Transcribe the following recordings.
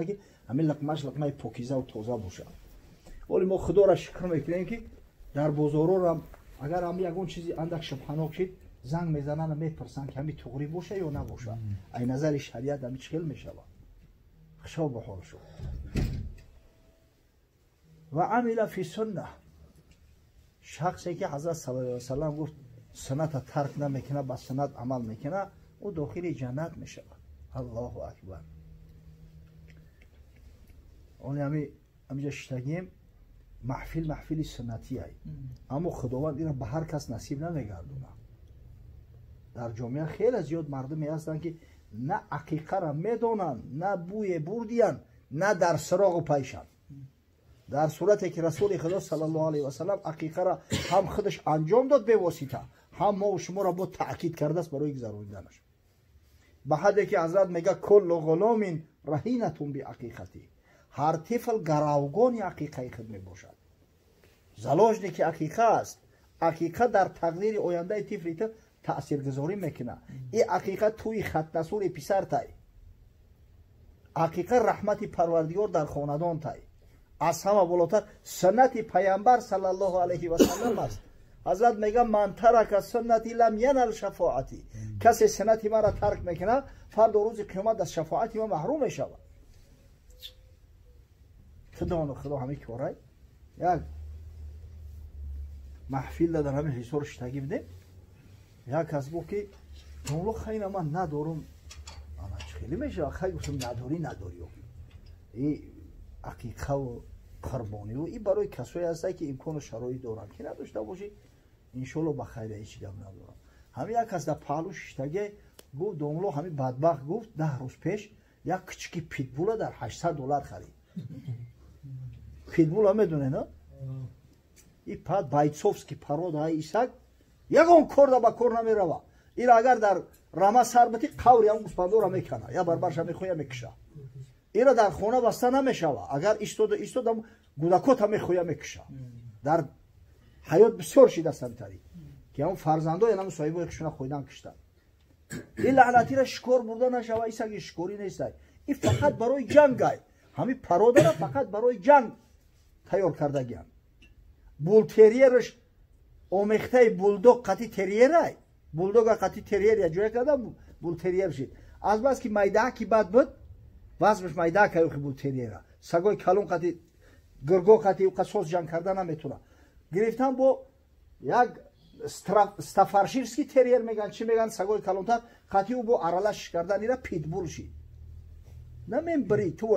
Ки ҳамин луқмааш луқмаи покизаву тоза бошад. Оли мо Худоро шукр мекунем, ки дар бозорорам агар ҳами ягон чизи андак шубҳанок шид, занг мезананд, мепурсанд, ки ҳами туғрӣ боша ё набоша, ай назари шариат ҳами чӣ хел мешавад. Хушо ба ҳол шуд. Ва амила фи сунна, шахсе ки Ҳазрат саллаллоҳу алайҳи васаллам гуфт, сунната тарк намекунад, ба суннат амал мекунад, ӯ дохили ҷаннат мешавад. Аллоҳу акбар! Оли ҳами ҳамиҷа шиштагием, маҳфил маҳфили суннатиай, аммо Худованд ина ба ҳар кас насиб намегардонад. Дар ҷомеа хеле зиёд мардуме ҳастанд, ки на ақиқара медонанд, на бӯе бурдиянд, на дар сироғу пайшанд. Дар сурате ки Расули Худо саллаллоҳу алайҳи васаллам ақиқара ҳам худаш анҷом дод бевосита, ҳам мо шуморо бо таъкид кардааст барои гузарониданаш, ба ҳадде ки Ҳазрат мега: куллу ғуломин раҳинатун биақиқати, ҳар тифл гаравгони ақиқаи худ мебошад, заложники ақиқа аст. Ақиқа дар тақдири ояндаи тифли ту таъсиргузорӣ мекунад. И ақиқа тӯи хатнасури писартай, ақиқа раҳмати Парвардигор дар хонадон тай. Аз ҳама болотар суннати Паямбар саллаллоҳу алайҳи васаллам аст. Ҳазрат мега: ман тарака суннати лам янал шафоати, касе суннати маро тарк мекунад, фардо рӯзи қиёмат аз шафоати ма маҳрум мешавад. Худону Худо ҳамин корай. Як маҳфилда дар ҳамин ҳисор шитагӣ будем, як кас гуфт, ки домло, хайна ман надорум, ана чӣ хеле мешавад? Хай, гуфтам, надорӣ, надорӣ. И ақиқаву қурбониву и барои касое ҳастае, ки имкону шароит доранд. Ки надошта бошӣ, иншоалло ба хайра, ҳеҷ гап надорам. Ҳамин як кас дар паҳлу шиштаге гуфт: домло, ҳамин бадбахт, гуфт, 10 рӯз пеш як кичики питбула дар 800 доллар харид. Питбула медонед, а? И пад бойцовский порода исак ягон корда ба кор намерава. Ира агар дар рама сар бити, қаври ҳам гӯспандора мекана, я барбарша мехоя, мекуша. Ира дар хона баста намешава, агар истода истода, гудакота мехоя, мекуша. Дар ҳаёт бисёр шидаст ҳамитари, ки ҳамн фарзандо янам соҳибои хушуна хӯйдан киштанд. Ин лаънатира шикор бурда нашава, исаги шикорӣ нестай, и фақат барои ҷангай. Ҳамин породара фақат барои ҷанг тайёр кардагианд. Бултерьерш омехтаи булдог қати терьерай, булдога қати терьер я ҷоя карда, бултерьер шид. Аз бас ки майдааки бад буд, вазмаш майдаака ёхи бултерьера сагои калон қати гурго қати қасос ҷанг карда наметуна. Гирифтан бо як стаффордширский терьер меган, чӣ меган, сагои калонтар қати ӯ бо аралаш кардан, ира питбул шид. Намен бирӣ ту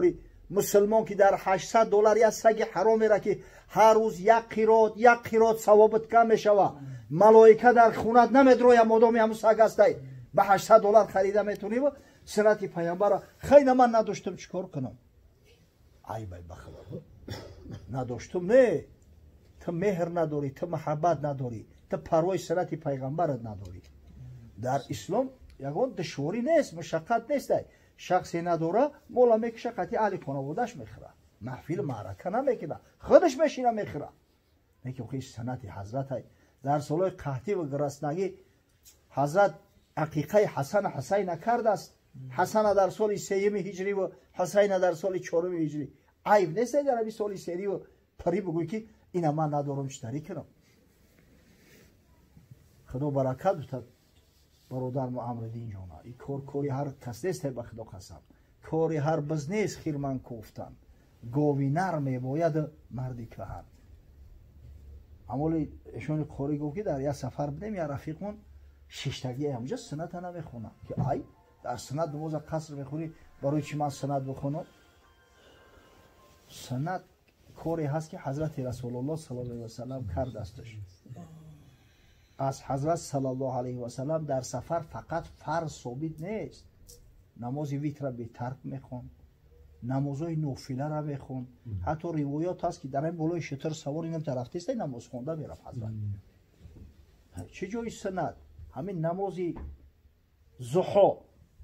мусулмон, ки дар 800 доллар як саги ҳаромера, ки ҳар рӯз як қирот, як қирот савобат кам мешава, малоика дар хунат намедроя, модоми ҳамун саг ҳастай, ба 800 доллар харида метунӣ суннати Паямбара? Хайна ман надоштам, чӣ кор кунам? Айбай, ба Худо, надоштум не, ту меҳр надорӣ, ту маҳаббат надорӣ, ту парвои суннати пайғамбарат надорӣ. Дар ислом ягон душворӣ нест, мушаққат нестай. Шахсе надора, мола мекиша, қати аҳли хонаводаш мехӯра, маҳфил маърака намекуна, худаш мешина, мехӯра. Лекин хи суннати ҳазратай. Дар солҳои қаҳтӣ ва гуруснагӣ Ҳазрат ақиқаи Ҳасана Ҳусайна кардааст. Ҳасана дар соли сеюми ҳиҷрӣ ва Ҳусайна дар соли чоруми ҳиҷрӣ. Айб нестай дар ҳамин соли сериву парӣ бигӯй, ки ина ман надорам, чӣ тарӣ кунам? Худо баракат бутад бародармо Амриддин ҷона. И кор кори ҳар кас нестай, ба Худо қасам, кори ҳар биз нест. Хирман кофтан гови нар мебояд, марди каҳан. Амоли эшони қорӣ гуфт, ки дар як сафар будем, як рафиқмон шиштагӣ ҳамҷа сунната намехонад, ки ай дар суннат намоза қаср мехонӣ, барои чӣ ман суннат бихонам? Суннат коре ҳаст, ки Ҳазрати Расулуллоҳ саллаллоҳу алайҳи васаллам кардасташ. Аз Ҳазрат саллаллоҳу алайҳи васаллам дар сафар фақат фарз собит нест. Намози витра бетарк мехонд, намозҳои нофилара мехонд. Ҳатто ривоят ҳаст, ки дар ҳамин болои шутур савор инам тарафтеста намоз хонда мерафт ҳазрат. Чӣ ҷои суннат? Ҳамин намози зуҳо,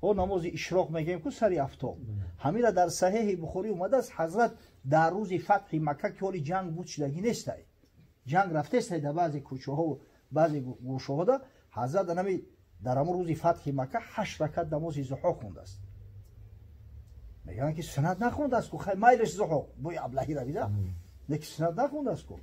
о намози ишроқ мегӯем ку, сари афтоб, ҳамира дар Саҳеҳи Бухорӣ омадааст. Ҳазрат дар рӯзи фатҳи Макка, ки ҳоли ҷанг буд, шудагӣ нестай, ҷанг рафтестай дар баъзе кӯчаҳову баъзе гӯшаҳода, ҳазрат анами дар ҳамон рӯзи фатҳи Макка ҳашт ракат намози зуҳо хондааст. Мегӯянд ки суннат нахондааст ку, хай майлаш зуҳо бӯи аблаҳӣ равида, лекин суннат нахондааст ку.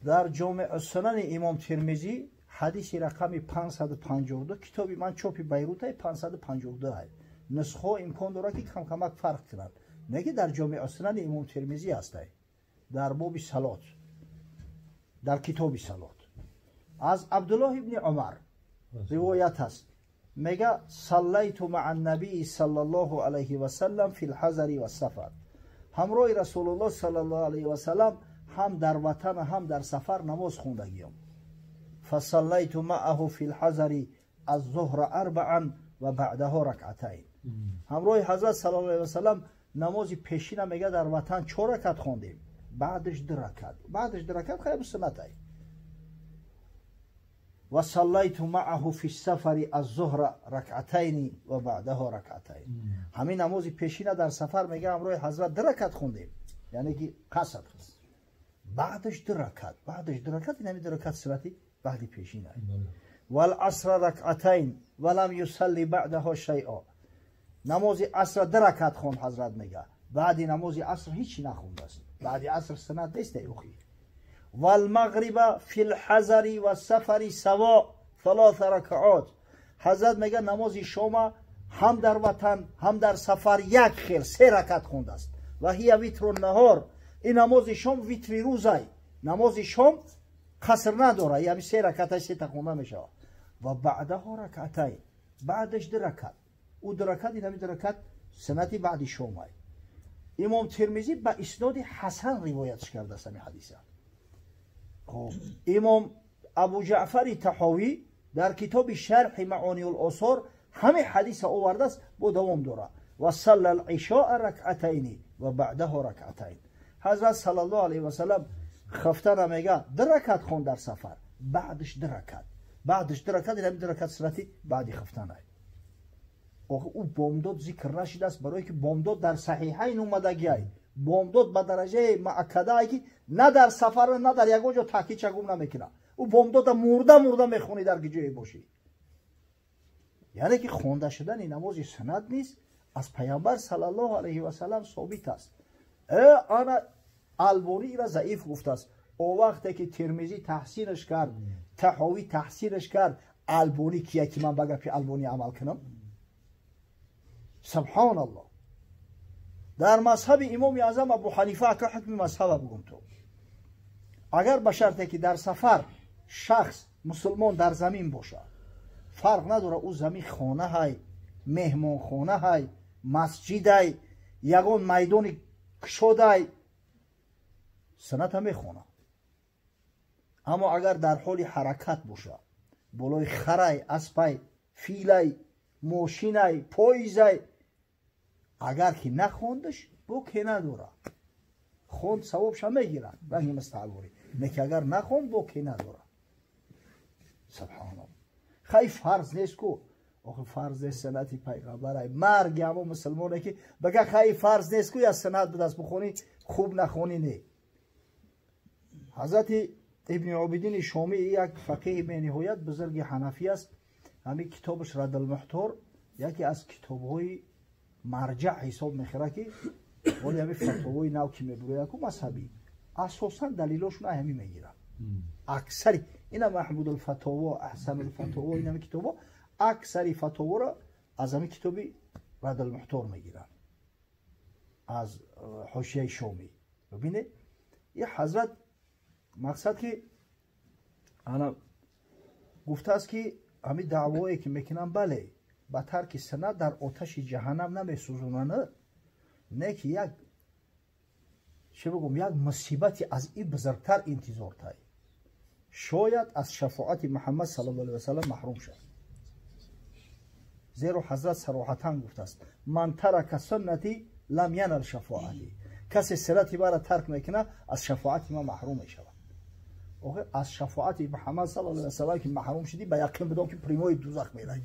Дар Ҷомеъ Сунани Имом Термизӣ ҳадиси рақами 552, китоби ман чопи Байрутай 552 ай. Нусхо имкон дорад ки камкамак фарқ кунад. Неки дар Ҷомеъ Сунани Имом Термизӣ ҳастай. Дар боби салот. Дар китоби салот. Аз Абдуллоҳ ибни Умар ривоят аст. Мега саллайту маъа набии саллаллоҳу алайҳи васаллам фил ҳазари вассафар. Ҳамроҳи Расулуллоҳ саллаллоҳу алайҳи васаллам ҳам дар ватан ҳам дар сафар намоз хондагиём. Фасаллайту маъаҳу фил ҳазари аз-зуҳра арбаан ва баъдаҳо ракъатайн. Ҳамроҳи ҳазрат саллаллоҳу алайҳи васаллам намози пешина мега дар ватан 4 ракат хондем, баъдаш 2 ракат. Баъдаш 2 ракат хайр суннатай. Ва саллайту маъаҳу фи сафари аз-зуҳра ракъатайни ва баъдаҳо ракъатайн. Ҳамин намози пешина дар сафар мега ҳамроҳи ҳазрат 2 ракат хондем, яъне ки қаср. Баъдаш 2 ракат, баъдаш 2 ракат, ин ҳамин 2 ракат суннати баъди пешина. Вал асра ракъатайн ва лам юсалли баъдаҳо шайъо. Намози асра 2 ракат хонд ҳазрат мега. Баъди намози аср ҳеч нахондааст. Баъди аср суннат нест охи. Вал мағриба фил ҳазари ва сафари саво 3 ракъот. Ҳазрат мега намози шома ҳам дар ватан ҳам дар сафар як хел 3 ракат хондааст. Ва ҳия витру наҳор. Ин намози шом витри рӯзай. Намози шом қаср надорад, яъне 3 ракатай 3 та хонда мешавад. Ва баъдаҳо ракъатай. Баъдаш 2 ракат. Ӯ 2 ракат, ин ҳамин 2 ракат суннати баъди шомай. Имом Термизӣ ба исноди ҳасан ривоятш кардааст ҳамин ҳадиса. Хоб, Имом Абу Ҷаъфари Таҳовӣ дар китоби Шарҳи Маъониул Осор ҳамин ҳадиса овардааст, бо давом дорад. Ва салла ал-ишоа ракъатайни ва баъдаҳо ракъатайн. Ҳазрат саллаллоҳу алайҳи васаллам хафтана мега 2 ракат хонд дар сафар, баъдаш 2 ракат. Баъдаш 2 ракат, ин ҳамин 2 ракат суннати баъди хафтанай. Охи ӯ бомдод зикр нашидааст, барое ки бомдод дар саҳиҳайн омадагиай. Бомдод ба дараҷаи муаккадае ки на дар сафар на дар ягон ҷо таъкидша гум намекунад. Ӯ бомдода мурда мурда мехонӣ дар ки ҷое бошӣ. Яъне ки хонда шудани намози суннат низ аз Паямбар саллаллоҳу алайҳи васаллам собит аст. Ана Албонӣ ира заиф гуфтааст. О вақте ки Термизӣ таҳсинаш кард, Таҳовӣ таҳсинаш кард, Албонӣ кия ки ман ба гапи Албонӣ амал кунам? Субҳоналлоҳ. Дар мазҳаби Имоми Аъзам Абу Ҳанифа ака ҳукми мазҳаба бугум ту. Агар ба шарте ки дар сафар шахс мусулмон дар замин бошад, фарқ надорад ӯ замин хона ҳай, меҳмонхона ҳай, масҷидай, ягон майдони кушодай, сунната мехонад. Аммо агар дар ҳоли ҳаракат бошад, болои харай, аспай, филай, мошинай, поизай, агар ки нахондаш, боке надорад. Хонд савобша мегирад, ранги мустаъворӣ. Лекин агар нахонд, боке надорад. Субҳоналлоҳ. Хай фарз нест ку. Охи фарз нест суннати пайғамбарай. Марги ҳамо мусулмоне ки бага хай фарз нест ку, я суннат будаст бухонӣ, хуб нахонӣ не. Ҳазрати Ибни Обидини Шомӣ як фақиҳи бениҳоят бузурги ҳанафӣ аст. Ҳамин китобаш Раддулмуҳтор яке аз китобҳои марҷаъ ҳисоб мехӯрад ки оли ҳамин фатвои нав ки мебурояд ку мазҳабӣ, асосан далилошон ҳамин мегиранд. Аксари ина Маҳмудулфатово, Аҳсанулфатово, ин ҳамин китобҳо аксари фатоворо аз ҳамин китоби Раддулмуҳтор мегиранд, аз ҳошияи Шомӣ. Бибинед, ин ҳазрат мақсад ки ана гуфтааст ки ҳамин даъвое ки мекунанд, бале, ба тарки суннат дар оташи ҷаҳаннам намесӯзонанд, не ки як чӣ бигӯм, як мусибати аз ин бузургтар интизортай. Шояд аз шафоати Муҳаммад саллаллоҳу алайҳи васаллам маҳрум шавад. Зеро ҳазрат сароҳатан гуфтааст: ман тарака суннати лам янал шафоати. Касе суннати маро тарк мекунад, аз шафоати ман маҳрум мешавад. Охир аз шафоати Муҳаммад саллаллоҳу алайҳи васаллам ки маҳрум шудӣ, ба яқин бидон ки прямой дузах меравӣ.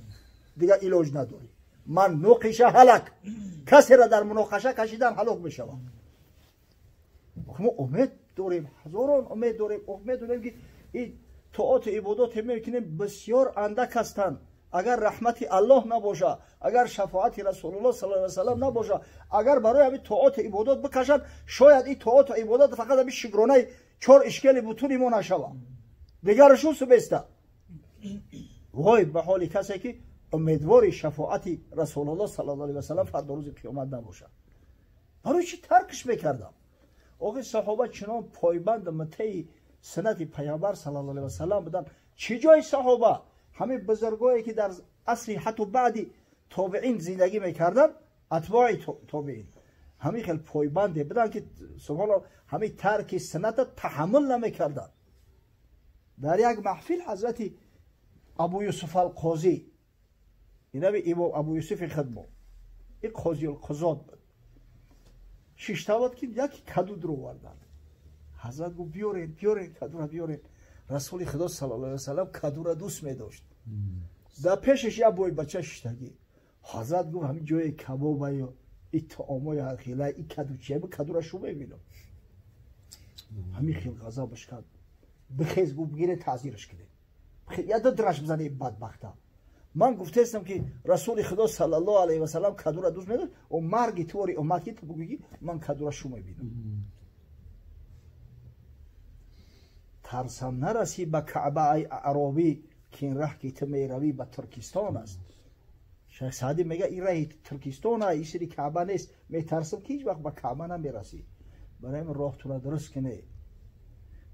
Дигар илоҷ надорӣ. Ман нуқиша ҳалак. Касеро дар муноқаша кашидан ҳалок мешавад. Мо умед дорем, ҳазорон умед дорем, умед дорем ки ин тоату ибодоте мекунем бисёр андак ҳастанд. Агар раҳмати Аллоҳ набоша, агар шафоати Расулуллоҳ саллаллоҳу алайҳи васаллам набоша, агар барои ҳамин тоату ибодат бикашанд, шояд ин тоату ибодат фақат ҳамин шукронаи чор ишкели бутуни мо нашава, дигарашон субеста. Вой ба ҳоли касе ки умедвори шафоати Расулуллоҳ саллаллоҳу алайҳи васаллам фардо рӯзи қиёмат набошад. Барои чӣ таркш мекардам? Охи саҳоба чунон пойбанд мутаи суннати паёмбар саллаллоҳу алайҳи васаллам буданд. Чӣ ҷои саҳоба? Ҳамин бузургое ки дар асри ҳатто баъди тобеин зиндагӣ мекарданд, атбои тобеин, ҳамин хел пойбанде буданд ки субҳоналлоҳ ҳамин тарки сунната таҳаммул намекарданд. Дар як маҳфил ҳазрати Абу Юсуф ал-Қозӣ, инави имом Абу Юсуфи хидмо, ин қозиулқузот буд, шишта буд ки яке каду дуроварданд. Ҳазрат гуфт биёред, биёред, кадура биёред. Расули Худо саллаллоҳу алайҳи васаллам кадура дӯст медошт. Дар пешаш як бойбача шиштагӣ. Ҳазрат гуфт ҳамин ҷои кабобаю и таомои ҳархела, и каду чия, кадура шу мебинам. Ҳамин хел ғазабаш кард. Бихез, гуфт бигире таъзираш кунед. Я драш бизане бадбахта. Ман гуфтаистам ки Расули Худо саллаллоҳу алайҳи васаллам кадура дӯст медошт, о марги туори омад ки ту бигӯӣ ки ман кадура шу мебинам. Тарсам нарасӣ ба Каъба ай аъробӣ, ки ин раҳ ки ту меравӣ ба Туркистон аст. Шайх Саъдӣ мега ин раҳи Туркистон ин сири Каъба нест, метарсам ки ҳеҷ вақт ба Каъба намерасӣ. Барои ин роҳ тура дуруст кунӣ.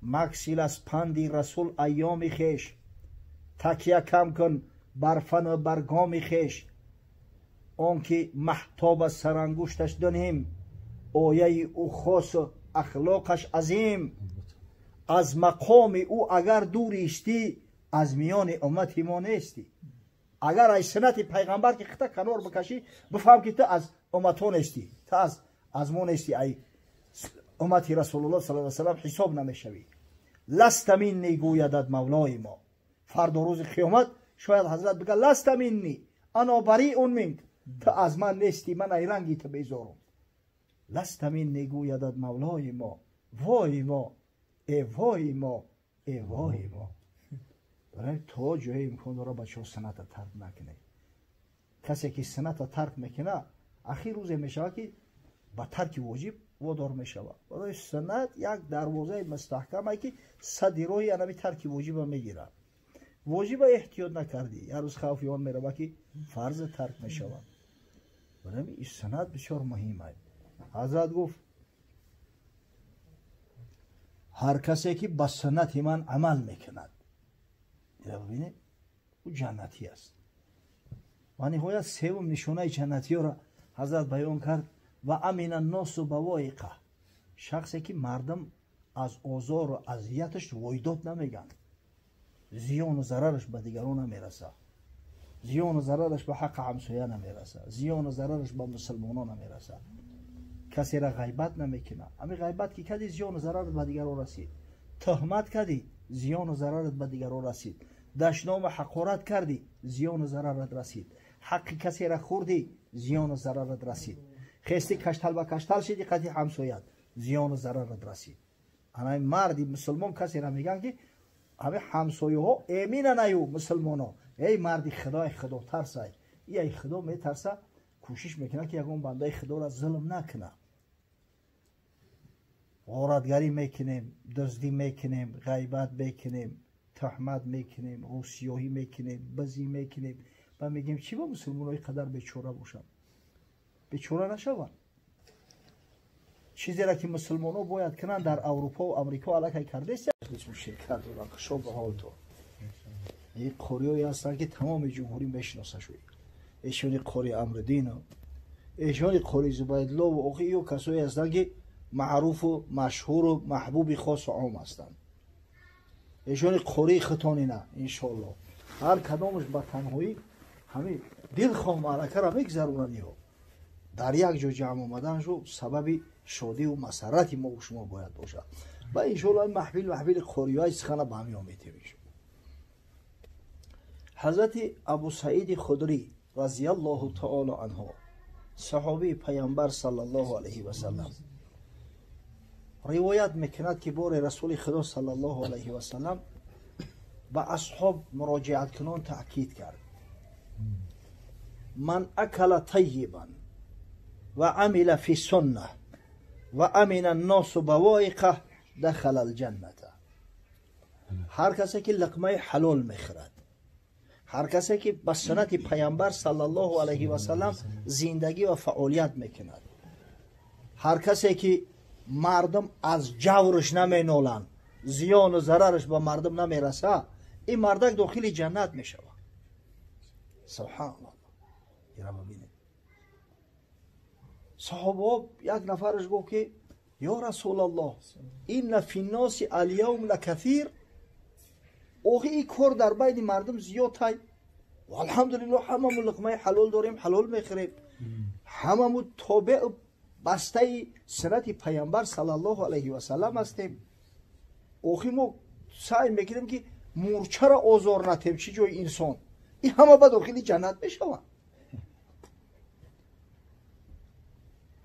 Максил аз панди Расул айёми хеш, такя кам кун бар фану бар гоми хеш. Он ки маҳтоб аз сарангушташ дуним, ояи ӯ хосу ахлоқаш азим. Аз мақоми ӯ агар дур истӣ, аз миёни уммати мо нестӣ. Агар аз суннати пайғамбар ки хита канор бикашӣ, бифаҳм ки ту аз умматҳо нестӣ, ту аз мо нестӣ, ай уммати Расулуллоҳ саллаллоҳу алайҳи васаллам ҳисоб намешавӣ. Ласта минни гӯядад мавлои мо. Фардо рӯзи қиёмат шояд ҳазрат бигӯяд ласта минни ана бариун минк, ту аз ман нестӣ, ман ай ранги ту безорум. Ласта минни гӯядад мавлои мо, вой мо, э вой мо, э вой мо. Барои то ҷое имкон дора бачаҳо сунната тарк накунед. Касе ки сунната тарк мекунад, ахир рӯзе мешавад ки ба тарки воҷиб водор мешавад. Барои суннат як дарвозаи мустаҳкаме ки сади роҳи анави тарки воҷиба мегирад. Воҷиба эҳтиёт накардӣ, як рӯз хавфи он меравад ки фарз тарк мешавад. Барои ин суннат бисёр муҳим аст. Ҳазрат гуфт ҳар касе ки ба суннати ман амал мекунад, бибинед, ӯ ҷаннатӣ аст. Ва ниҳоят севум нишонаи ҷаннатиёро ҳазрат баён кард: ва амина носу бавоиқа, шахсе ки мардум аз озору азияташ войдод намегӯянд, зиёну зарараш ба дигарон намерасад, зиёну зарараш ба ҳаққи ҳамсоя намерасад, зиёну зарараш ба мусулмонон намерасад, касеро ғайбат намекунад. Ҳамин ғайбат ки кардӣ, зиёну зарарат ба дигарон расид, туҳмат кардӣ, зиёну зарарат ба дигарон расид, дашному ҳақорат кардӣ, зиёну зарарат расид, ҳаққи касеро хӯрдӣ, зиёну зарарат расид, хести каштал ба каштал шиди қати ҳамсоят, зиёну зарарат расид. Ана марди мусулмон касеро мегӯянд ки ҳамин ҳамсояҳо эминан аю мусулмоно, эй марди худои худотарсай, ай худо метарса, кӯшиш мекунад ки ягон бандаи худоро зулм накунад. Ғоратгарӣ мекунем, дуздӣ мекунем, ғайбат мекунем, туҳмат мекунем, рӯсиёҳӣ мекунем, бизӣ мекунем ва мегӯем чӣ ба мусулмоно ин қадар бечора бошанд? Бечора нашаванд. Чизеро ки мусулмоно бояд кунанд дар Аврупо ва Амрико аллакай кардааст. Ширкат доранд, хушо ба ҳол то. Ин қориҳое ҳастанд ки тамоми ҷумҳурӣ мешиносашуд. Эшони қори Амриддино, эшони қори Зубайдуллову охи ё касое ҳастанд ки маъруфу машҳуру маҳбуби хосу ом ҳастанд. Эшони қории хитонина иншоаллоҳ. Ҳар кадомаш ба танҳоӣ ҳамин дилхоҳ маъракаро мегзаронанд. Иҳо дар як ҷо ҷамъ омаданшу сабаби шодиву масаррати мо шумо бояд бошад. Ва иншоаллоҳ маҳфил маҳфили қориҳои сухана ба ҳамин омедем. Ҳазрати Абу Саиди Худрӣ разияллоҳу таоло анҳу, саҳобии паямбар саллаллоҳу алайҳи васаллам, ривоят мекунад ки бори Расули Худо саллаллоҳу алайҳи васаллам ба асҳоб муроҷиаткунон таъкид кард: Ман акала таййибан ва амила фи сунна ва амина ан-носу бавоиқаҳ дахала ал-ҷанната. Ҳар касе ки луқмаи ҳалол мехӯрад, ҳар касе ки ба суннати паямбар саллаллоҳу алайҳи васаллам зиндагӣ ва фаъолият мекунад, ҳар касе ки мардум аз ҷаврш наменоланд, зиёну зарараш ба мардум намерасад, ин мардак дохили ҷаннат мешавад. Субҳаналлоҳ. Ира бибинед, саҳобаҳо як нафараш гуфт ки ё расулаллоҳ, инна финноси алявм лакафир. Охи ин кор дар байни мардум зиёд ҳай. Алҳамдулиллоҳ, ҳамаму луқмаи ҳалол дорем, ҳалол мехӯрем, ҳамаму тобеъ бастаи суннати паямбар саллаллоҳу алайҳи васаллам ҳастем. Охи мо саъй мекунем ки мурчаро озор натем, чӣ ҷои инсон, ин ҳама ба дохили ҷаннат мешаванд.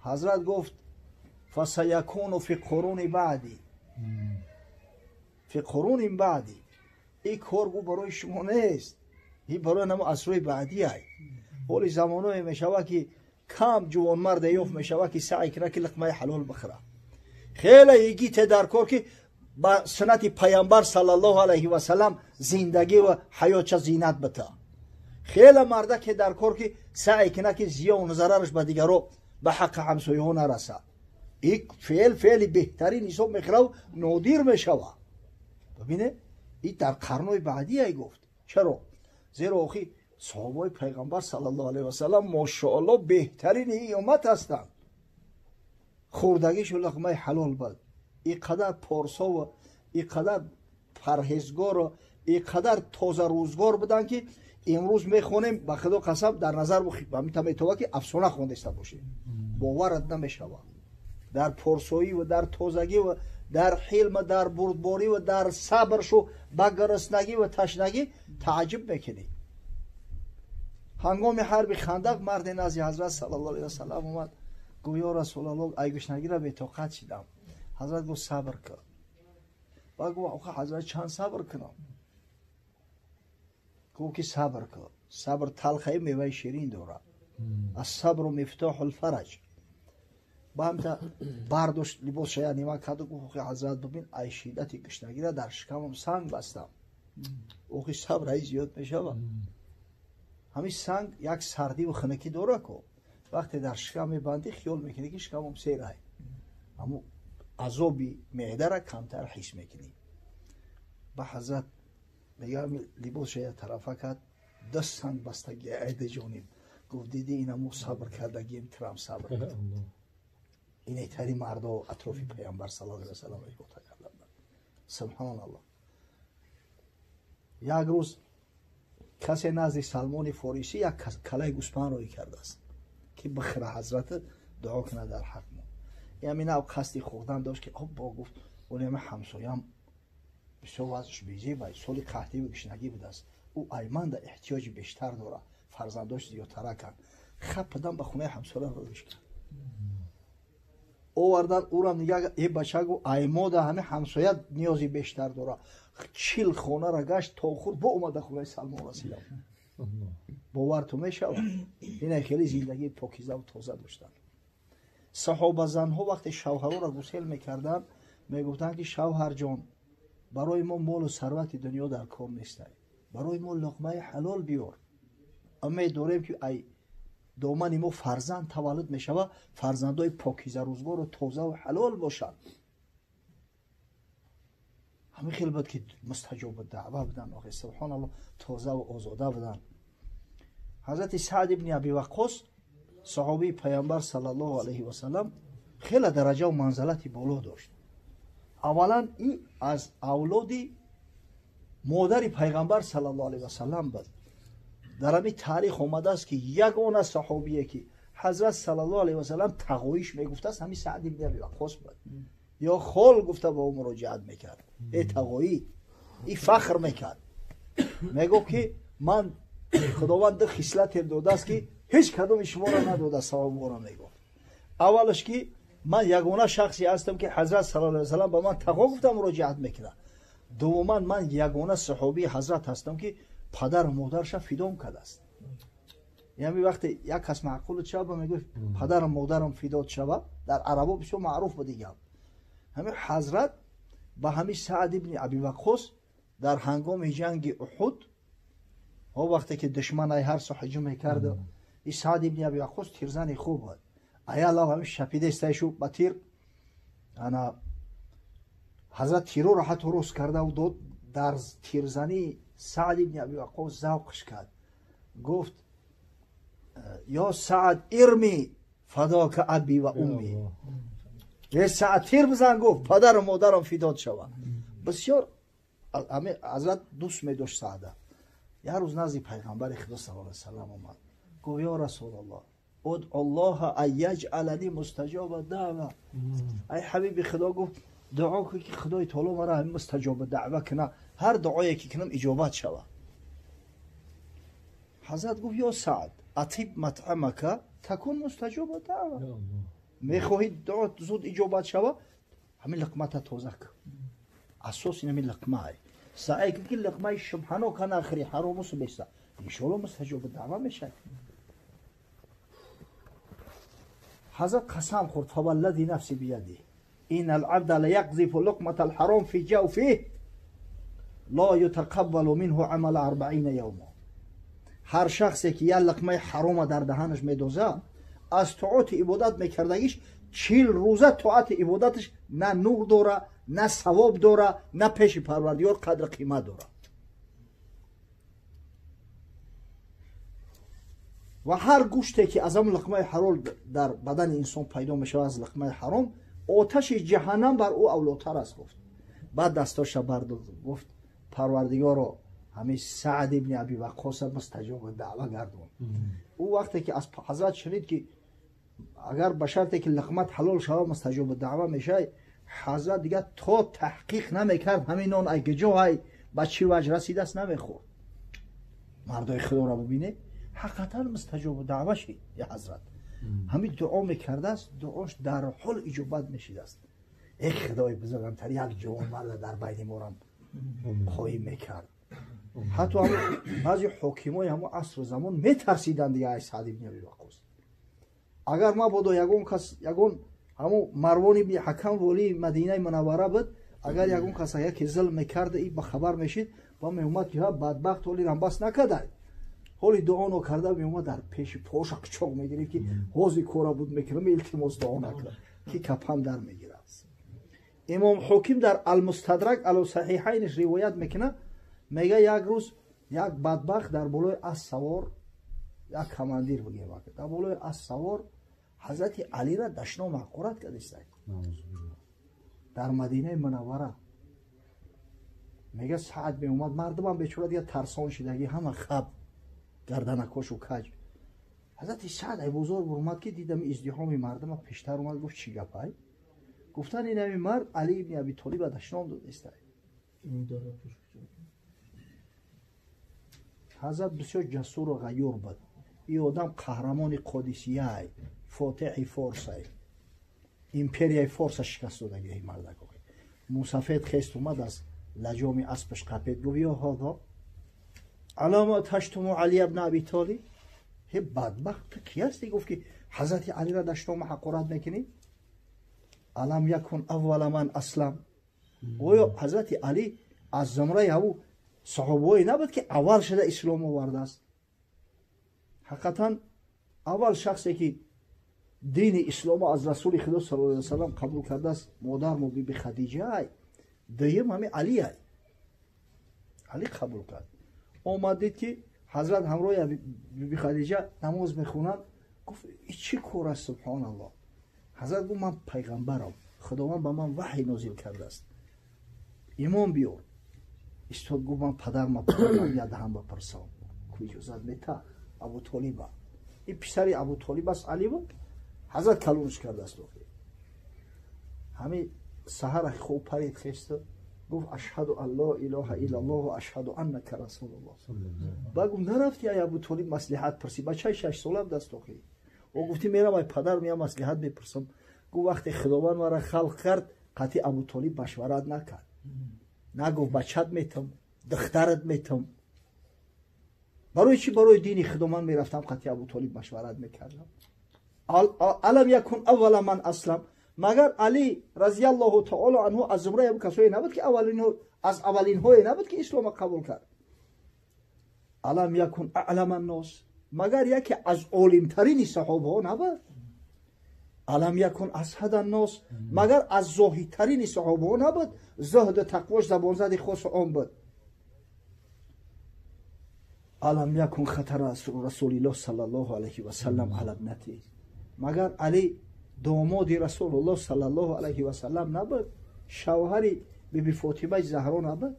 Ҳазрат гуфт фасаякуну фи қуруни баъди, фи қуруни баъди. Ин кор гу барои шумо нест, ин барои намо асрҳои баъдӣ ай. Ҳоли замоное мешавад ки кам ҷувонмарде ёфт мешавад ки саъй кунад ки луқмаи ҳалол бихӯрад. Хеле йигите дар кор ки ба суннати паямбар саллаллоҳу алайҳи васаллам зиндагӣ ва ҳаётша зинат бита. Хеле мардаке дар кор ки саъй кунад ки зиёну зарараш ба дигаро, ба ҳаққи ҳамсояҳо нарасад. Ин феъл феъли беҳтарин ҳисоб мехӯрад, нодир мешавад. Бибинед, ин дар қарнҳои баъдӣ ай гуфт. Чаро? Зеро охи саҳобаҳои пайғамбар саллаллоҳу алайҳи васаллам мошааллоҳ беҳтарини ин уммат ҳастанд. Хӯрдагишу луқмаи ҳалол буд. Ин қадар порсову ин қадар парҳезгору ин қадар тозарӯзгор буданд ки имрӯз мехонем, ба худо қасам, дар назар метавад ки афсона хондаиста бошем, боварат намешавад. Дар порсоӣ ва дар тозагӣ ва дар ҳилм, дар бурдборӣ ва дар сабршу ба гуруснагӣ ва ташнагӣ тааҷҷуб мекунӣ. Ҳангоми ҳарби Хандақ марде назди ҳазрат саллаллоҳу алайҳи васаллам омад, гуфт ё расулаллоҳ, ай гушнагиро бетоқат шидам. Ҳазрат гуфт сабр кун. Баъд гуфт охи ҳазрат, чанд сабр кунам? Гуфт ки сабр кун, сабр талхаи меваи ширин дорад. Ассабру мифтоҳу лфараҷ. Ба ҳамта бардошт либосша я нима карду гуфт охи ҳазрат, бибин, ай шиддати гушнагиро дар шикамам санг бастам. Охи сабр ай зиёд мешавад. Ҳамин санг як сардиву хунукӣ дора ку, вақте дар шикам мебандӣ хиёл мекунӣ ки шикамам серай, аммо азоби меъдара камтар ҳис мекунӣ. Ба ҳазрат мегӯям либосша я тарафа кард, ду санг бастаги айда ҷониб. Гуфт диди, инамо сабр кардагием, тирам сабр кард. Инетари мардо атрофи паямбар саллаллоҳу алайҳи васаллам иҳота карданд. Субҳаналлоҳ. Як рӯз касе назди Салмони Форисӣ як калаи гӯспанд рӯй кардааст ки бихӯра, ҳазрат дуо кунад дар ҳақ мо. Ҳамин ав қасди хӯрдан дошт ки бо гуфт оле ҳамсоям бисёр вазъш безеб, соли қаҳтиву гушнагӣ будааст, ӯ айманда эҳтиёҷи бештар дорад, фарзандош зиёдтара кард. Хападан ба хонаи ҳамсоя рӯйш кард. Овардан ӯрам нигаҳ, э бача, гу аймода ҳами ҳамсоя ниёзи бештар дорад. 40 хонара гашт то хурд бо омада хонаи Салмон расидам. Бовар ту мешавад, ина хеле зиндагии покизаву тоза доштанд. Саҳобазанҳо вақте шавҳарора гусел мекарданд, мегуфтанд ки шавҳарҷон, барои мо молу сарвати дунё дар кор нестай, барои мо луқмаи ҳалол биёр. Умед дорем ки ай домани мо фарзанд таваллуд мешавад, фарзандои покизарӯзгору тозаву ҳалол бошанд. Ҳамин хел буд ки мустаҷоби даъва буданд. Охи субҳоналлоҳ, тозаву озода буданд. Ҳазрати Саъд ибни Аби Ваққос, саҳобии паямбар саллаллоҳу алайҳи васаллам, хеле дараҷаву манзалати боло дошт. Аввалан и аз авлоди модари пайғамбар саллаллоҳу алайҳи васаллам буд. Дар ҳамин таърих омадааст ки ягона саҳобие ки ҳазрат саллаллоҳу алайҳи васаллам тағоиш мегуфтааст, ҳамин Саъд ибни Аби Ваққос буд. Ё хол гуфта ба ӯ муроҷиат мекард, э тағоӣ. И фахр мекард, мегуфт ки ман худованд ду хислатем додааст ки ҳеҷ кадоми шуморо надодааст, саҳобаро мегуфт. Аввалаш ки ман ягона шахсе ҳастам ки ҳазрат саллаллоҳу алайҳи васаллам ба ман тағо гуфта муроҷиат мекунад. Дуввуман, ман ягона саҳобии ҳазрат ҳастам ки падару модарша фидом кардааст. Яъне вақте як кас маъқул шава, мегӯяд падарам модарам фидот шава, дар арабо бисёр маъруф буд ин гап. Ҳамин ҳазрат ба ҳамин Саъд ибни Аби Ваққос дар ҳангоми ҷанги Уҳуд, он вақте ки душман ай ҳар су ҳуҷум мекард, ин Саъд ибни Аби Ваққос тирзани хуб буд. Аяла ҳамин шапидестайшу ба тир ана ҳазрат тирро ҳатто рост карда дод, дар тирзании Саъд ибни Аби Ваққос завқш кард. Гуфт: ё Саъд, ирми фадока аби ва умми. Е Саъд, тир бизан, гуфт, падару модарам фидот шаванд. Бисёр ҳазрат дӯст медошт Саъда. Як рӯз назди пайғамбари Худо саллаллоҳу алайҳи васаллам омад. Гуфт: ё Расулаллоҳ, удъу Аллоҳа ан яҷъалани мустаҷоба даъва. Ай ҳабиби Худо, гуфт, дуо кун ки Худои таоло маро ҳамин мустаҷоба даъва кунад, ҳар дуое ки кунам иҷобат шавад. Ҳазрат гуфт: ё Саъд, атиб матъамака такун мустаҷоба даъва. Мехоҳӣ дуо зуд иҷобат шавад, ҳамин луқмата тоза кун. Асос ин ҳамин луқмае. Саъй кун ки луқмаи шубҳанока нахӯрӣ, ҳарому субеста. Иншоалло мустаҷоба даъва мешавад. Ҳазрат қасам хӯрд: фаваллади нафси бияди ин алабда лаяқзифу луқмата алҳаром фи ҷавфиҳ ло ютақаббалу минҳу амала арбаина явма. Ҳар шахсе ки як луқмаи ҳарома дар даҳанаш медозад, аз тоати ибодат мекардагиш 40 рӯза тоати ибодаташ на нур дора, на савоб дора, на пеши Парвардигор қадр қимат дора. Ва ҳар гӯште ки аз ҳамон луқмаи ҳалол дар бадани инсон пайдо мешавад, аз луқмаи ҳаром, оташи ҷаҳаннам бар ӯ авлотар аст, гуфт. Баъд дастоша бардод, гуфт: Парвардигоро, ҳамин Саъд ибни Аби Ваққоса мустаҷоба даъва гардон. Ӯ вақте ки аз ҳазрат шунид ки агар ба шарте ки луқмат ҳалол шавад мустаҷоба даъва мешавад, ҳазрат дигар то таҳқиқ намекард ҳамин нон ай куҷо ай ба чӣ ваҷ расидааст намехӯрд. Мардои Худоро бибинед, ҳақиқатан мустаҷоба даъва шид. Я ҳазрат ҳамин дуо мекардааст, дуош дар ҳол иҷобат мешидааст. Эй Худои бузургтар, як ҷавонмарда дар байни морам қоим мекард. Ҳатто баъзе ҳокимои ҳамон асру замон метарсиданд дига ай Саъд ибни Аби Ваққос. Агар мабодо ягон кас, ягон ҳамон Марвон ибни Ҳакам волии Мадинаи Мунаввара буд, агар ягон кас яке зулм мекард, и ба хабар мешид ва меомад ки бадбахт ҳоли рамбас накардай, ҳоли дуо нокарда меомад дар пеши поша қичоқ мегирифт ки ҳози кора буд мекунам, илтимос дуо накард ки капан дар мегирад. Имом Ҳоким дар Алмустадрак ало Саҳиҳайниш ривоят мекунад, мега як рӯз як бадбахт дар болои асп савор, як командир бигем, дар болои асп савор ҳазрати Алира дашном ҳақорат кардистай дар Мадинаи Мунаввара. Мега Саъд меомад, мардумам бечора дигар тарсон шидаги, ҳама хаб гарданакошу каҷ. Ҳазрати Саъд ай бозор буромад ки дидам издиҳоми мардума, пештар омад, гуфт: чӣ гапай? Гуфтан ин ҳамин мард Али ибни Аби Толиба дашном додистай. Ҳазрат бисёр ҷасуру ғайюр буд. Ин одам қаҳрамони Қодисияй, фотиҳи Форсай, империяи Форса шикаст додаги ин мардак. Мусафед хест омад, аз лаҷоми аспаш қапед, гуфт: ё ҳодо алама таштуму Али ибни Аби Толиб? Ҳе бадбахт, ту кӣ ҳастӣ? Гуфт ки ҳазрати Алиро дашнома ҳақорат мекунӣ? Алам якун аввала ман аслам? Оё ҳазрати Али аз зумраи ҳаву саҳобаҳое набуд ки аввал шуда ислом овардааст? Ҳақиқатан аввал шахсе ки дини исломо аз Расули Худо саллаллоҳу алайҳи васаллам қабул кардааст модармо биби Хадиҷа, дуюм ҳамин Алиай. Али қабул кард. Омад дид ки ҳазрат ҳамроҳи биби Хадиҷа намоз мехонанд, гуфт: ин чӣ кор аст, субҳоналлоҳ? Ҳазрат гуфт: ман пайғамбарам, Худованд ба ман ваҳй нозил кардааст, имон биёр. Истод, гуфт: ман падарма я даҳам бапурсам, ку иҷозат мета? Абутолиба, ин писари Абутолиб аст, Али буд, ҳазрат калонш кардааст. Ҳамин саҳара хоб парид, хеста, гуфт: ашҳаду ан ло илоҳа иллаллоҳ ва ашҳаду аннака расулуллоҳ. Баъд гуфт: нарафти ай Абутолиб маслиҳат пурсӣ? Бачаи 6 сола будаст охи. О гуфти: мерам ай падар меям маслиҳат мепурсам. Гуфт: вақте Худованд мара халқ кард, қатъи Абутолиб машварат накард, нагуфт бачат метам, духтарат метам. Барои чӣ барои дини худо ман мерафтам қати Абу Толиб машварат мекардам? Алам якун аввала ман аслам. Магар Али разияллоҳу таоло анҳу аз зумраи абу касое набуд ки аввалинҳо аз аввалинҳое набуд ки ислома қабул кард? Алам якун аълама ннос. Магар яке аз олимтарини саҳобаҳо набуд? Алам якун асҳада ннос. Магар аз зоҳидтарини саҳобаҳо набуд? Зуҳду тақвош забонзади хосу он буд. Алам якун хатара расулиллоҳ саллаллоҳу алайҳи васаллам ала ибнати. Магар Али домоди расулуллоҳ саллаллоҳу алайҳи васаллам набуд? Шавҳари биби Фотимаи Заҳро набуд?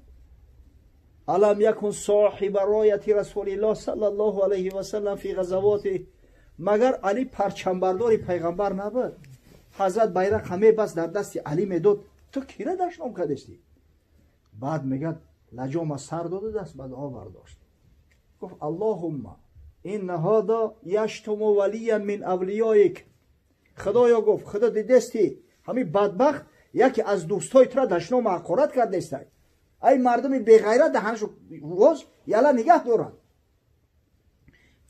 Алам якун соҳиба рояти расулиллоҳ саллаллоҳу алайҳи васаллам фи ғазавоти. Магар Али парчамбардори пайғамбар набуд? Ҳазрат байрақ ҳаме бас дар дасти Али медод, ту кира дашном кардестӣ? Баъд мегӯяд лаҷома сар дода даст ба дуо бардошт. Гуфт аллоҳумма инна ҳода яштуму валиян мин авлиёик. Худоё гуфт худо дидестӣ ҳамин бадбахт яке аз дӯстҳои тура дашному ҳақорат кардестай. Ай мардуми беғайрат даҳаншу воз яла нигаҳ доранд.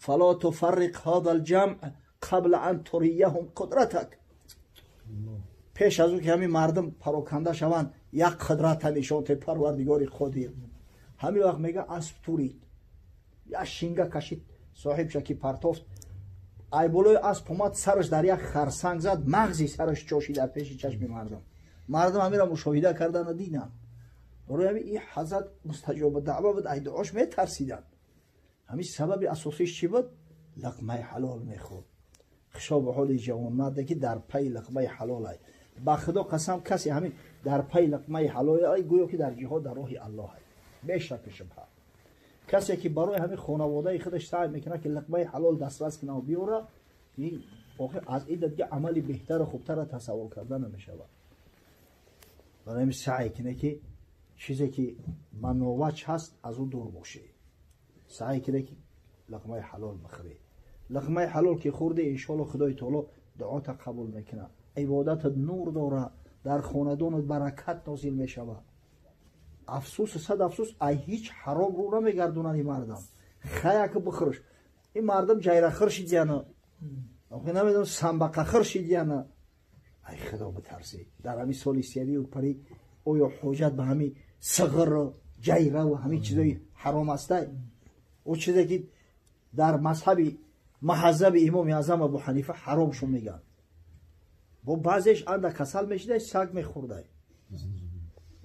Фало туфарриқ ҳода алҷамъ қабла ан турияҳум қудратак. Пеш аз он ки ҳамин мардум пароканда шаванд як қудрата нишон те парвардигори қодир. Ҳамин вақт мега асп турид, як шинга кашид соҳибша ки партофт, ай болои асп омад сараш дар як харсанг зад, мағзи сараш чошид дар пеши чашми мардум. Мардум ҳаминро мушоҳида кардана диданд. Барои ҳамин ин ҳазрат мустаҷоба даъва буд, ай дуош метарсиданд. Ҳамин сабаби асосиш чӣ буд? Лақмаи ҳалол мехӯрд. Хишобу ҳоли ҷавонмарде ки дар пайи лақмаи ҳалол ай. Ба худо қасам касе ҳамин дар пайи лақмаи ҳалол ай гӯё ки дар ҷиҳод дар роҳи аллоҳ ай. Бешаку шубҳа. Касе ки барои ҳамин хонаводаи худаш саъй мекунад ки лақмаи ҳалол дастрас кунад ва биёрад, ин охир аз ин дига амали беҳтару хубтарро тасаввур карда намешавад. Барои ҳамин саъй кунед ки чизе ки мановач ҳаст аз ӯ дур бошед. Саъй кунед ки лақмаи ҳалол бихӯред. Лақмаи ҳалол ки хӯрде иншоалло худои таоло дуота қабул мекунад, ибодатат нур дорад, дар хонадонат баракат нозил мешавад. Афсӯс сад афсӯс ай ҳеҷ ҳаром рӯ намегардонанд ин мардам. Хаяк бихӯрш. Ин мардам ҷайрахӯр шидияна, намедонам самбақахӯр шидияна. Ай худо битарсед. Дар ҳамин соли серию парӣ оё ҳоҷат ба ҳамин сиғру ҷайраву ҳамин чизои ҳаром ҳастай? Ӯ чизе ки дар мазҳаби маҳазаби имоми аъзам Абу Ҳанифа ҳаромшон мегӯянд. Бо баъзеш анда касал мешидай саг мехӯрдай.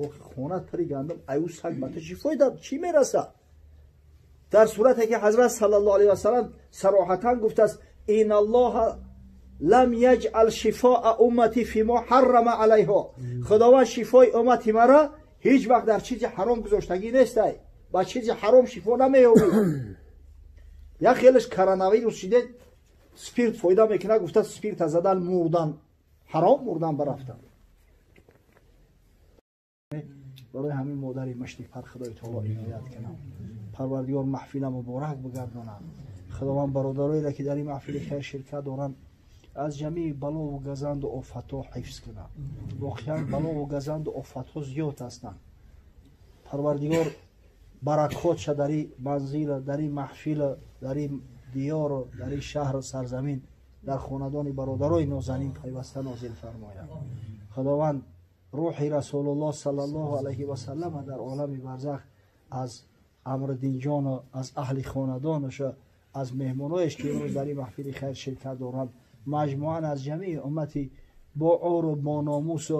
Охи хонат пари гандум ай ӯ саг ба ту чӣ фоида чӣ мераса? Дар сурате ки ҳазрат саллаллоҳу алайҳи васаллам сароҳатан гуфтааст инналлоҳа лам яҷъал шифоа уммати фимо ҳаррама алайҳо. Худованд шифои уммати мара ҳеҷ вақт дар чизи ҳаром гузоштагӣ нестай. Ба чизи ҳаром шифо намеёбӣ. Як хелеш коронавирус шиде спирт фоида мекунад, гуфта спирта задан мурдан ҳаром, мурдан барафтан. Барои ҳамин модари маштипар худои таоло иноят кунад. Парвардигор маҳфила муборак бигардонад. Худованд бародароеро ки дар ин маҳфили хайр ширкат доранд аз ҷамеи балову газанду офатҳо ҳифз кунад. Воқеан балову газанду офатҳо зиёд ҳастанд. Парвардигор баракотша дар ин манзила, дар ин маҳфила, дар ин диёру, дар ин шаҳру сарзамин, дар хонадони бародарои нозанин пайваста нозил фармояд. Худованд рӯҳи расулуллоҳ саллаллоҳу алайҳи васаллам дар олами барзах аз амриддинҷону аз аҳли хонадонаша, аз меҳмоноеш ки имрӯз дар ин маҳфили хайр ширкат доранд, маҷмӯан аз ҷамеи уммати бо ору бо номусу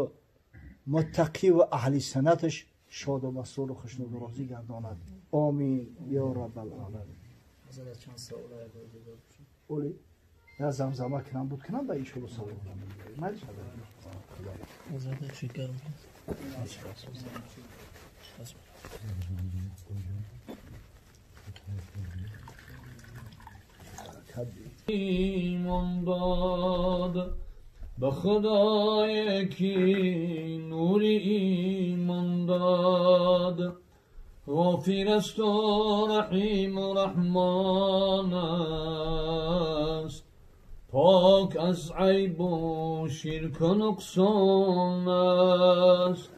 муттақиву аҳли санаташ шоду масруру хушнуду розӣ гардонад. Омин ё раббал оламин. Оли я замзама кунам буд кунам ба иншолло савол. ایمان داد به خدای کی نور ایمان داد. غافر است و رحیم و رحمان است، پاک از عیب و شرک و نقصان است،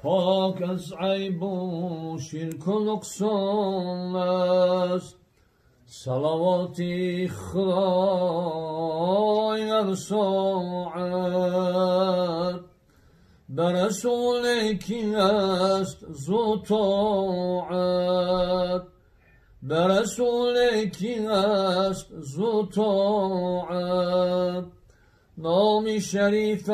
پاک از عیب و شرک و نقصان است. صلوات خدای هر ساعت به رسول کی است زو طاعت، به رسول کی است زو طاعت. نام شریفش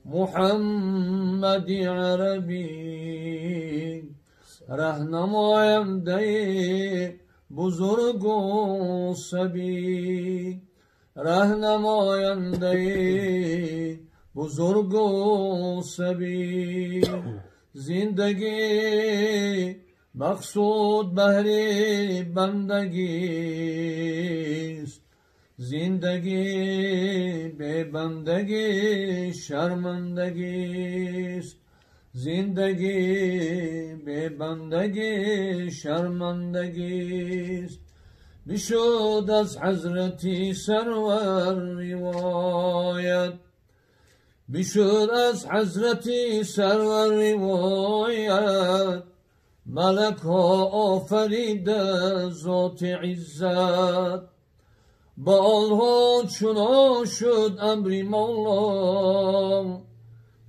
محمد عربی، رهنماینده بزرگ و صبی، رهنماینده بزرگ و صبی. زندگی مقصود بهر بندگیست، زندگی به بندگی شرمندگیست، زندگی به بندگی شرمندگیست. بشد از حضرتی سرور روایت، بشد از حضرتی سرور روایت. ملک ها آفریده ذات عزت، با آنها چنان شد امری مولا.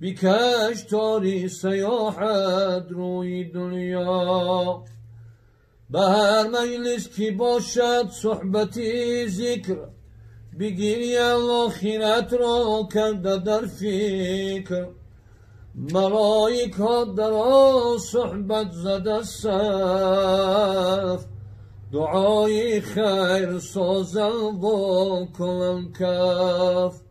بکش تاری سیاحت روی دنیا، به هر مجلس کی باشد صحبتی ذکر. بگیریم آخرت را کرده در فکر، ملائک ها در آن صحبت زده صف. دعای خیر سازم و کنم کف،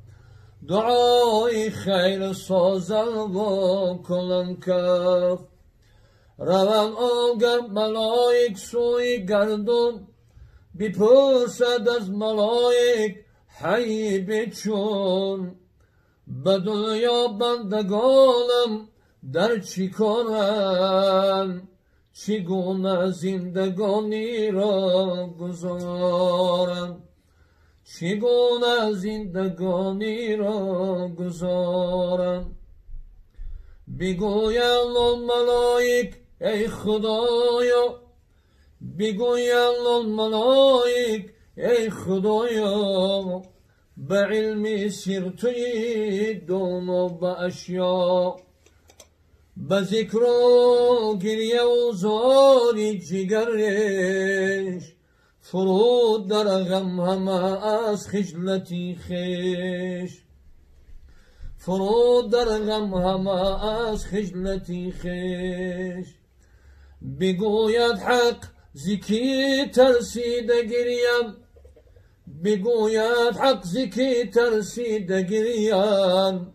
دعای خیر سازم و کنم کف. روم آگر ملائک سوی گردون، بپرسد از ملائک حی بچون. به دنیا بندگانم در چی کارند، چگونه زندگانی را گذارم، چگونه زندگانی را گذارم. بگویم ملائک ای خدایا، بگویم ملائک ای خدایا. به علم سر توی دانا به اشیا، به ذکر و گریه و زاری جگرش. فرود در غم همه از خجلتی خویش، فرود در غم همه از خجلتی خویش. بگوید حق زکی ترسیده گریم، بگوید حق زکی ترسیده گریم.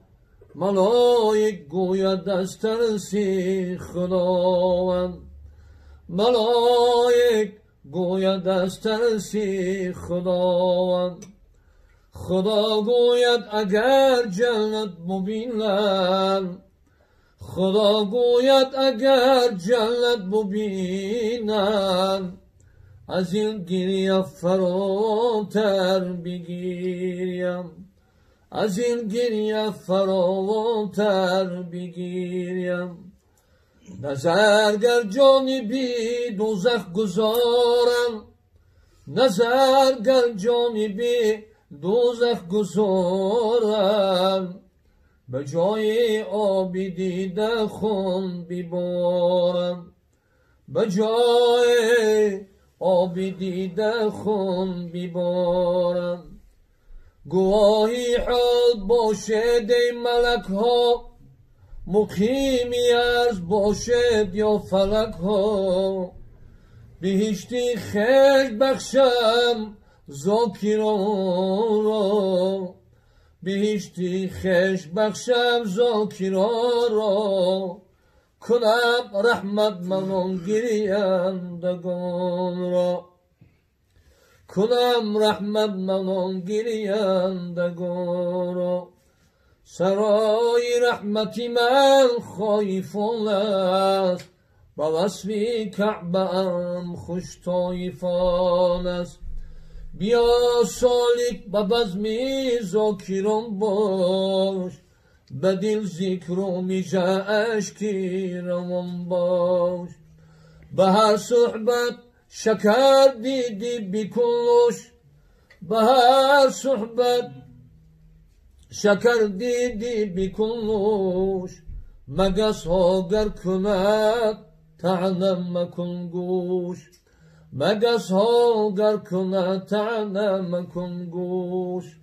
ملائک گوید از ترسی خداوند، ملائک گوید از ترسی خداوند. خدا گوید اگر جنت ببینم، خدا گوید اگر جنت ببینم. از این گریه فراتر بگیریم، از این گریه فراوانتر بگیریم. نظر گر جانبی دوزخ گذارم، نظر گر جانبی دوزخ گذارم. به جای آب دیده خون ببارم، به جای آب دیده خون ببارم. گواهی حال باشد ای ملک ها، مقیمی ارض باشد یا فلک ها. بهشتی خیر بخشم ذاکران را، بهشتی خیر بخشم ذاکران را. کنم رحمت من آن گریندگان را، کنم رحمت من آن گریندگان را. سرای رحمتی من خایفان است، با وصف کعبه ام خوش طایفان است. بیا سالک به بزم ذاکران باش، به دل ذکر و میژه اشکی روان باش. به هر صحبت شکر دیدی بکن به هر صحبت شکر دیدی بکن مگس ها گر کند طعنه مکن گوش مگس ها گر کند طعنه مکن گوش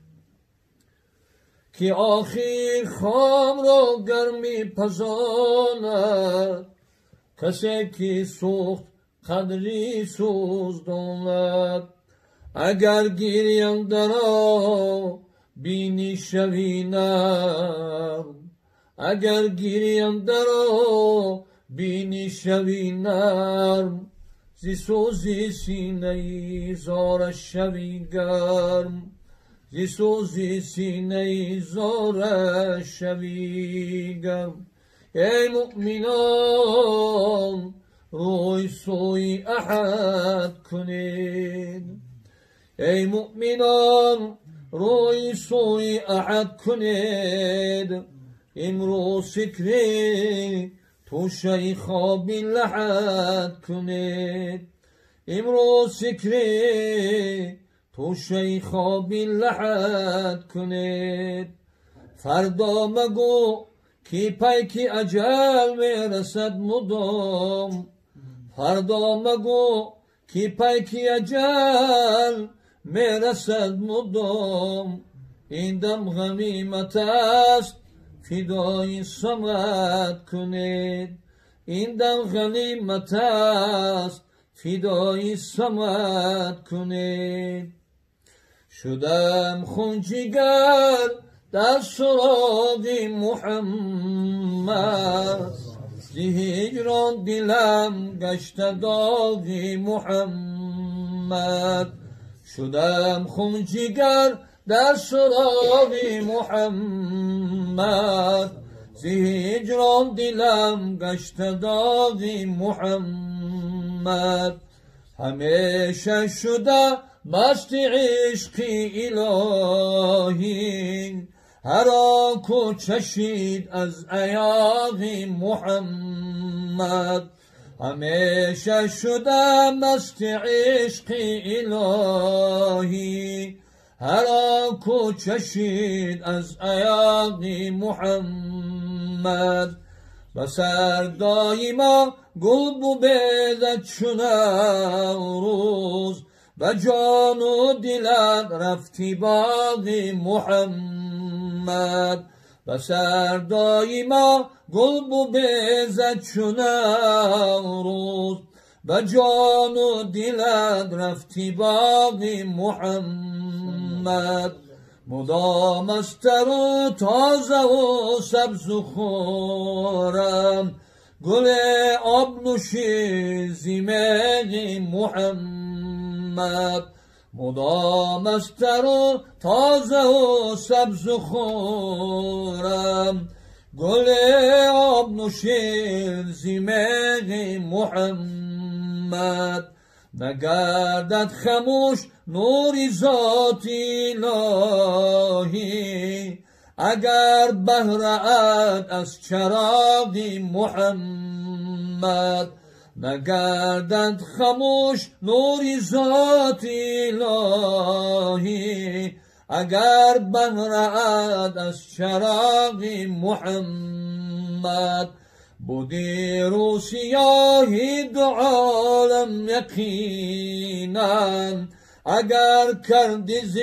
که آخر خام را گرمی پزاند کسی که سوخت قدری سوز داند اگر گیریم درا بینی شوی نرم اگر گیریم درا بینی شوی نرم زی سوزی سینه زار شوی گرم زی سوزی سینه زار شوی گرم ای مؤمنان روی سوی احد کنید ای مؤمنان روی سوی احد کنید امروز فکری توشه خوابی لحد کنید امروز فکری توشه خوابی لحد کنید فردا مگو کی پیکی اجل میرسد مدام فردا مگو کی پیکی اجل میرسد مدام این دم غنیمت است فدای صمد کنید این دم غنیمت است فدای صمد کنید شدم خون جگر در سراغ محمد ز هجران دلم گشت داغ محمد شدم خون جگر در سراغ محمد ز هجران دلم گشت داغ محمد همیشه شده مست عشق الهی هر کو چشید از ایاغ محمد همیشه شده مست عشق الهی هر کو چشید از ایاغ محمد به سر ما گل ببیدد چون روز به جان و دلت رفتی باغ محمد به سر ما گل ببیزد چون روز به جان و دلت رفتی باغ محمد مدام از تر و تازه و سبز و خورم گل آب نوشی زیمه محمد مدام از تر و تازه و سبز و خورم گل آب نوشی زیمه محمد نگردد خموش نور ذات الهی اگر بهره‌ات از چراغ محمد نگردد خاموش نور ذات الهی اگر بهره‌ات از چراغ محمد بودی رو سیاهی دو عالم یقینا اگر کردی ز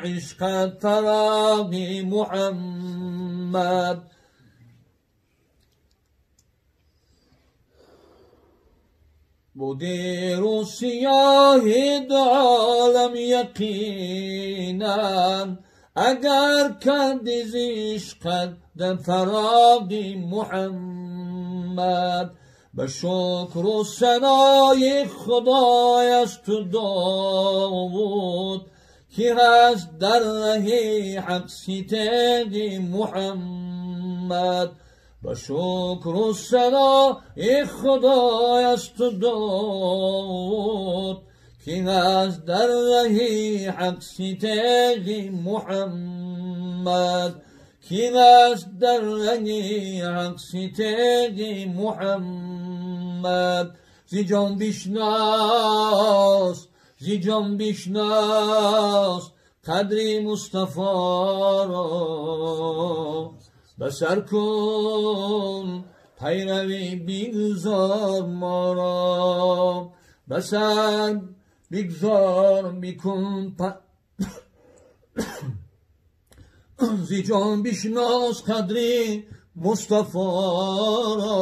عشق فراغ محمد بودی رو سیاهی دو عالم یقینا اگر کردی ز عشق فراغ محمد به شکر و ثنای خدای است تو داود که هست در ره حق ستیغ محمد به شکر و ثنای خدای است تو داود که هست در ره حق ستیغ محمد که هست در ره حق ستیغ محمد ز зи ҷон бишнос, зи ҷон бишнос қадри Мустафоро. Ба сар кун пайравӣ, бигзор моро, ба сар бигзор бикун. Зи ҷон бишнос қадри Мустафоро,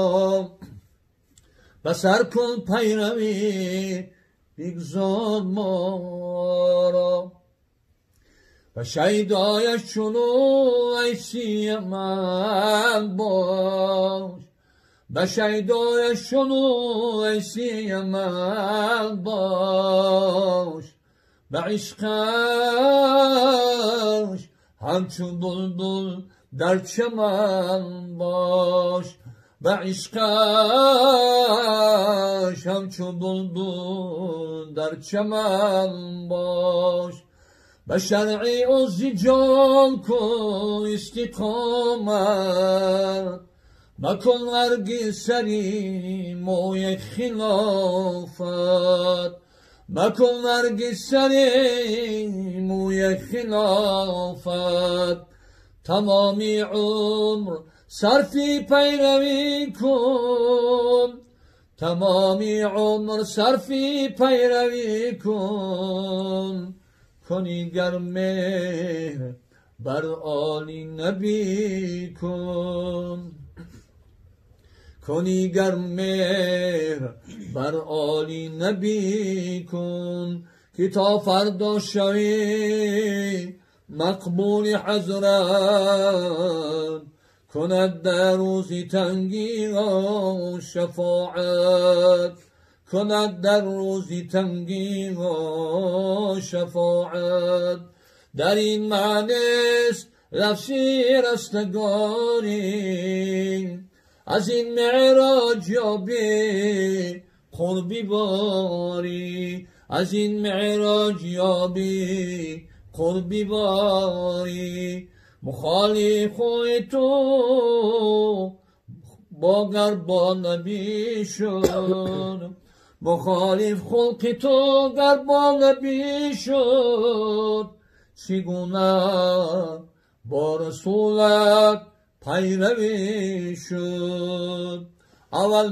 ба сар кун пайравӣ, бигзор моро. Ба шайдояш чуну вайси ман бош, ба шайдояш чуну вайси ман бош. Ба ишқаш ҳамчун булбул дар чаман бош, ба ишқаш ҳамчун булбул дар чаман бош. Ба шаръи ӯ зи ҷон кун истиқомат, макун ҳаргиз сари мӯи хилофат, макун ҳаргиз сари мӯи хилофат. Тамоми умр сарфи пайравӣ кун, тамоми умр сарфи пайравӣ кун. Кунӣ гар меҳр бар оли набӣ кун, кунӣ гар меҳр бар оли набӣ кун. Ки то фардо шавӣ мақбули ҳазрат, кунад дар рӯзи тангӣ шафоат, кунад дар рӯзи тангӣ шафоат. Дар ин маънест лафзи растагорӣ, аз ин меъроҷ ёбӣ қурби борӣ, аз ин меъроҷ ёбӣ қурби борӣ. Мухолифои ту бо гар бо набӣ шуд, мухолиф хулқи ту гар бо набӣ шуд, чӣ гуна бо расулат пайравӣ шуд? Аввал